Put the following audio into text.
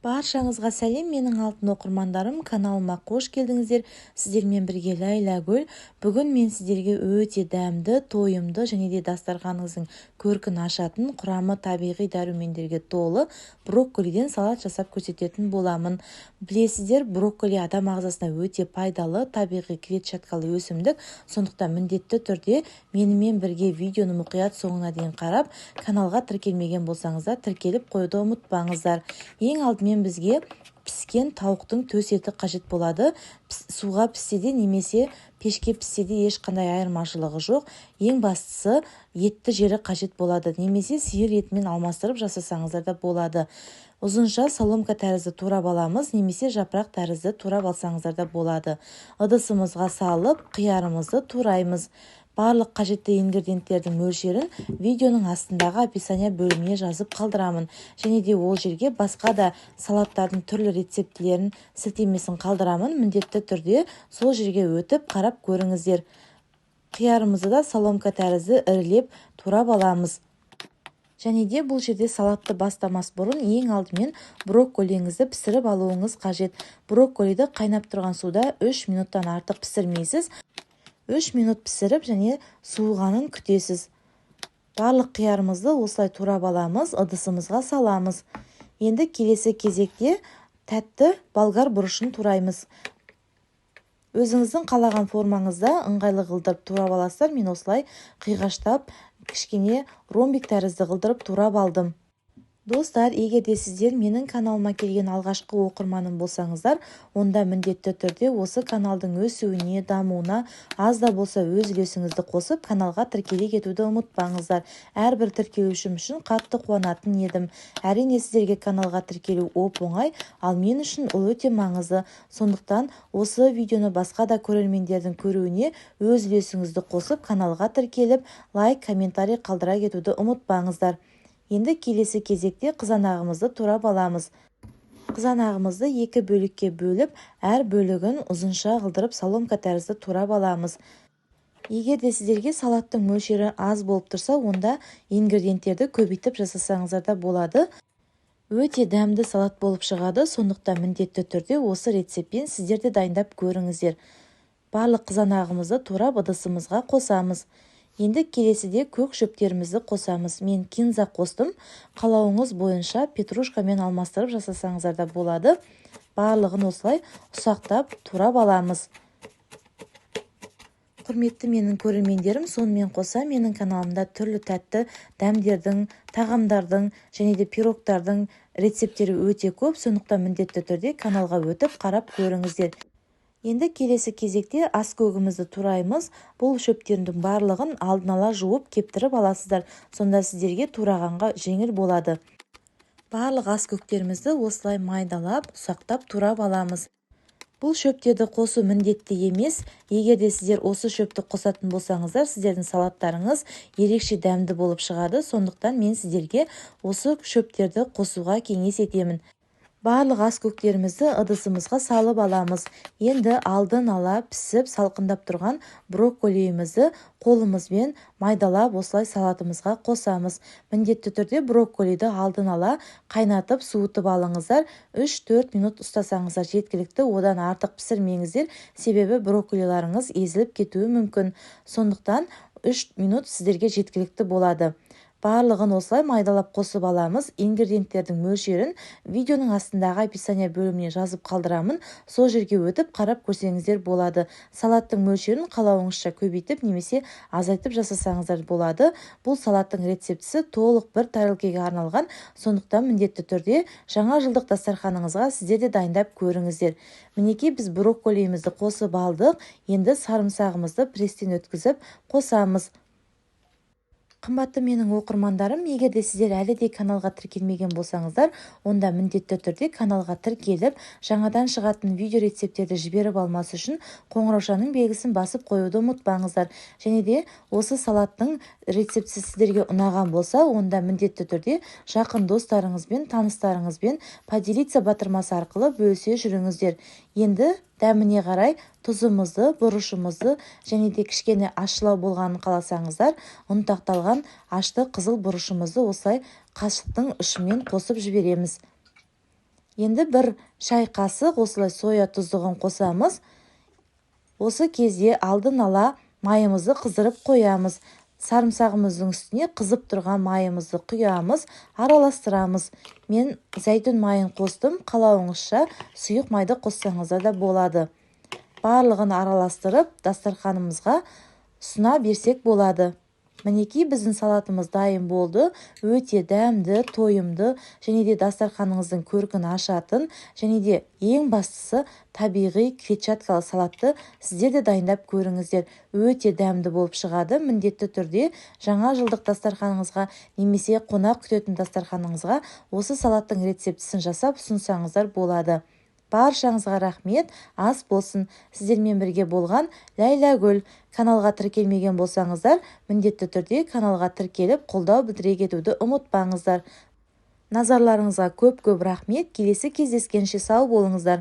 Баршаңызға сәлем, менің алтын оқырмандарым, каналыма қош келдіңіздер. Сіздермен бірге Ләйләгүл. Бүгін мен сіздерге өте дәмді, тойымды және де дастарханыңыздың көркін ашатын, құрамы табиғи дәрумендерге толы брокколиден салат жасап көрсететін боламын. Білесіздер, брокколи адам ағзасына өте пайдалы, табиғи клетчаткалы өсімдік. Сондықтан міндетті түрде менімен бірге видеоны мұқият соңына дейін қарап, каналға тіркелмеген болсаңыздар, тіркеліп қоюды ұмытпаңыздар. Ең алдымен бізге піскен тауықтың төс еті қажет болады. Суға піссе де немесе пешке піссе де ешқандай айырмашылығы жоқ. Ең бастысы етті жері қажет болады. Немесе сиыр етімен алмастырып жасасаңыздар да болады. Ұзынша соломка тәрізді турап аламыз, немесе жапырақ тәрізді турап алсаңыздар да болады. Ыдысымызға салып, қиярымызды тураймыз. Барлық қажетті ингредиенттердің мөлшерін видеоның астындағы описание бөліміне жазып қалдырамын. Және де ол жерге басқа да салаттардың түрлі рецептілерін сілтемесін қалдырамын. Міндетті түрде сол жерге өтіп қарап көріңіздер. Қиярымызды да соломка тәрізді ірілеп турап аламыз. Және де бұл жерде салатты бастамас бұрын ең алдымен брокколиіңізді пісіріп алуыңыз қажет. Брокколиді қайнап тұрған суда 3 минуттан артық пісірмейсіз. 3 минут пісіріп және суығанын күтесіз. Барлық қиярымызды осылай турап аламыз, ыдысымызға саламыз. Енді келесі кезекте тәтті болгар бұрышын тураймыз. Өзіңіздің қалаған формаңызда ыңғайлы қылдырып турап аласыздар. Мен осылай қиғаштап, кішкене ромбик тәрізді қылдырып турап алдым. Достар, егер де сіздер менің каналыма келген алғашқы оқырманым болсаңыздар, онда міндетті түрде осы каналдың өсуіне, дамуына аз да болса өз үлесіңізді қосып, каналға тіркеле кетуді ұмытпаңыздар. Әрбір тіркелушім үшін қатты қуанатын едім. Әрине, сіздерге каналға тіркелу оп-оңай, ал мен үшін ол өте маңызды. Сондықтан осы видеоны басқа да көрермендердің көруіне өз үлесіңізді қосып, каналға тіркеліп, лайк, комментарий қалдыра кетуді ұмытпаңыздар. Енді келесі кезекте қызанағымызды турап аламыз. Қызанағымызды екі бөлікке бөліп, әр бөлігін ұзынша қылдырып соломка тәрізді турап аламыз. Егер де сіздерге салаттың мөлшері аз болып тұрса, онда ингредиенттерді көбейтіп жасасаңыздар да болады. Өте дәмді салат болып шығады, сондықтан міндетті түрде осы рецептпен сіздер де дайындап көріңіздер. Барлық қызанағымызды турап ыдысымызға қосамыз. Енді келесіде көк шөптерімізді қосамыз. Мен кинза қостым. Қалауыңыз бойынша петрушкамен алмастырып жасасаңыздар да болады. Барлығын осылай ұсақтап турап аламыз. Құрметті менің көрермендерім, сонымен қоса менің каналымда түрлі тәтті дәмдердің, тағамдардың және де пирогтардың рецепттері өте көп, сондықтан міндетті түрде каналға өтіп қарап көріңіздер. Енді келесі кезекте ас көгімізді тураймыз. Бұл шөптердің барлығын алдын ала жуып кептіріп аласыздар. Сонда сіздерге турағанға жеңіл болады. Барлық ас көктерімізді осылай майдалап, ұсақтап турап аламыз. Бұл шөптерді қосу міндетті емес. Егер де сіздер осы шөпті қосатын болсаңыздар, сіздердің салаттарыңыз ерекше дәмді болып шығады. Сондықтан мен сіздерге осы шөптерді қосуға кеңес етемін. Барлық ас көктерімізді ыдысымызға салып аламыз. Енді алдын ала пісіп салқындап тұрған брокколиімізді қолымызбен майдалап осылай салатымызға қосамыз. Міндетті түрде брокколиді алдын ала қайнатып суытып алыңыздар. 3-4 минут ұстасаңыздар жеткілікті, одан артық пісірмеңіздер, себебі брокколиларыңыз езіліп кетуі мүмкін. Сондықтан 3 минут сіздерге жеткілікті болады. Барлығын осылай майдалап қосып аламыз. Ингредиенттердің мөлшерін видеоның астындағы описание бөліміне жазып қалдырамын. Сол жерге өтіп қарап көрсеңіздер болады. Салаттың мөлшерін қалауыңызша көбейтіп немесе азайтып жасасаңыздар болады. Бұл салаттың рецептісі толық бір тарелкеге арналған. Сондықтан міндетті түрде жаңа жылдық дастарханыңызға сіздер де дайындап көріңіздер. Мінекей біз брокколиімізді қосып алдық. Енді сарымсағымызды пресстен өткізіп қосамыз. Қымбатты менің оқырмандарым, егер де сіздер әлі де каналға тіркелмеген болсаңыздар, онда міндетті түрде каналға тіркеліп, жаңадан шығатын видео рецепттерді жіберіп алмас үшін қоңыраушаның белгісін басып қоюды ұмытпаңыздар. Және де осы салаттың рецептісі сіздерге ұнаған болса, онда міндетті түрде жақын достарыңызбен, таныстарыңызбен поделиться батырмасы арқылы бөлісе жүріңіздер. Енді дәміне қарай тұзымызды, бұрышымызды және де кішкене ащылау болғанын қаласаңыздар, ұнтақталған ашты қызыл бұрышымызды осылай қасықтың ұшымен қосып жібереміз. Енді 1 шай қасық осылай соя тұздығын қосамыз. Осы кезде алдын ала майымызды қыздырып қоямыз. Сарымсағымыздың үстіне қызып тұрған майымызды құямыз, араластырамыз. Мен зәйтүн майын қостым, қалауыңызша сұйық майды қоссаңыздар да болады. Барлығын араластырып, дастарханымызға ұсына берсек болады. Мінекей, біздің салатымыз дайын болды. Өте дәмді, тойымды және де дастарханыңыздың көркін ашатын, және де ең бастысы табиғи клетчаткалы салатты сіздер де дайындап көріңіздер. Өте дәмді болып шығады. Міндетті түрде жаңа жылдық дастарханыңызға немесе қонақ күтетін дастарханыңызға осы салаттың рецептісін жасап ұсынсаңыздар болады. Баршаңызға рахмет, ас болсын. Сіздермен бірге болған Ләйләгүл. Каналға тіркелмеген болсаңыздар, міндетті түрде каналға тіркеліп, қолдау білдіре кетуді ұмытпаңыздар. Назарларыңызға көп-көп рахмет. Келесі кездескенше сау болыңыздар.